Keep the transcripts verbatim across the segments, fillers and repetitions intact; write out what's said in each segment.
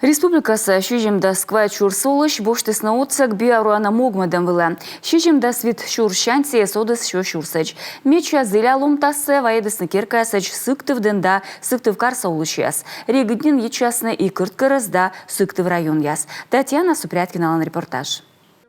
Республикаса сизимдас квайт сюрс олысь босьтісны отсӧг биаруӧн могмӧдӧм вылӧ. Сизимдас вит сюрссянь сійӧ содіс сё сюрсӧдз. Медся зіля ломтассӧ вайӧдісны керкаясӧдз Сыктывдін да Сыктывкарса олысьяс. Регыд нин йитчасны и Кӧрткерӧс да Сыктыв районъяс. Татьяна Супряткиналӧн репортаж.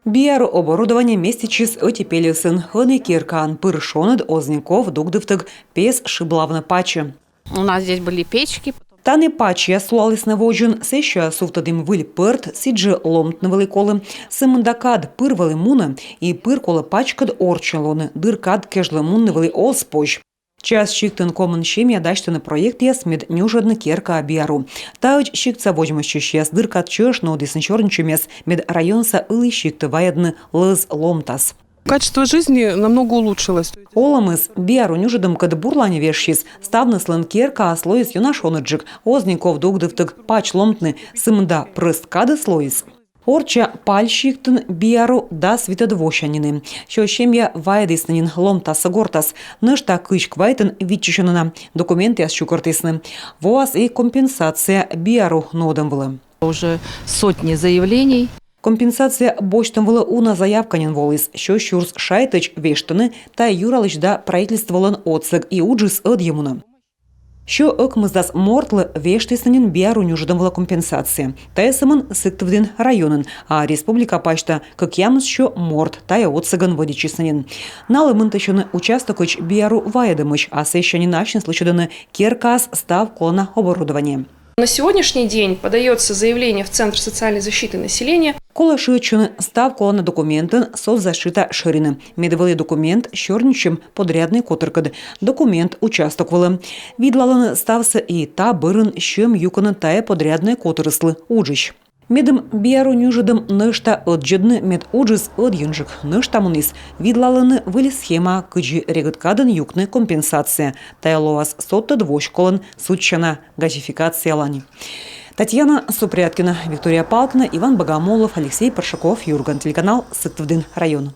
Биару оборудование меститчис ӧти пельӧсын. Ӧні керкаын пыр шоныд, оз некор дугдывтӧг пес шыблавны пачӧ. У нас здесь были печки. Тані пачьяс сулалісны водзын, сэсся сувтӧдім выль пӧрт, сідзжӧ ломтны вӧлі колі. Сы мында кад пыр вӧлі мунӧ, и пыр колӧ пачкӧд орччӧн лоны, дыр кад кежлӧ мунны вӧлі оз позь. Час сиктын комын семья дасьтӧны проектъяс, мед нюжӧдны керкаӧ биару. Таӧдз сиктса водзмӧстчысьяс дыр кад чӧж нуӧдісны сёрнитчӧмъяс, мед районса ылі сиктӧ вайӧдны лӧз ломтас. Качество жизни намного улучшилось. Олӧмыс биару нюжӧдӧмкӧд бурлань вежсис. Ставныслӧн керкаас лоис ёна шоныдджык, оз некор дугдывтӧг пач ломтны, сы мында прӧст кадыс лоис. Орчча Паль сиктын биару дас витӧд восянь нин. Сё семья вайӧдісны нин ломтассӧ гортас. Нӧшта кызь квайтӧн виччысьӧны на, документъяс чукӧртісны. Воас и компенсация биару нуӧдӧм вылӧ. Уже сотни заявлений. Компенсация босьтӧм вылӧ уна заявка нин воліс. Сё сюрс шайтӧдз вештӧны, тайӧ юралысь да правительстволӧн отсӧг, и уджыс ӧдйӧ мунӧ. Сё ӧкмысдас мортлы вештісны нин биару нюжӧдӧм вылӧ компенсация. Тайӧ сӧмын Сыктывдін районын, а республика пасьта кӧкъямыс сё морт тайӧ отсӧгӧн вӧдитчисны нин. Налы мынтысьӧны участокӧдз биару вайӧдӧмысь, а сэсся нин асьныс лӧсьӧдӧны керкаас став колана оборудование. На сегодняшний день подается заявление в Центр социальной защиты населения. Колӧ шыӧдчыны став колана документӧн соцзащита шӧринӧ. Мед вӧлі документ, сёрнитчӧм подряднӧй котыркӧд, документ участок вылӧ. Видлалӧны ставсӧ и та бӧрын сьӧм юкӧны тайӧ подряднӧй котырыслы уджысь. Медым биару нюжӧдӧм нӧшта ӧддзӧдны, мед уджыс ӧдйӧджык нӧшта муніс, видлалӧны выль схема, кыдзи регыд кадӧн юкны компенсация. Тайӧ лоас содтӧд воськолӧн судзсяна газификациялань. Татьяна Супряткина, Виктория Палкина, Иван Богомолов, Алексей Паршаков, «Юрган» телеканал, Сыктывдін район.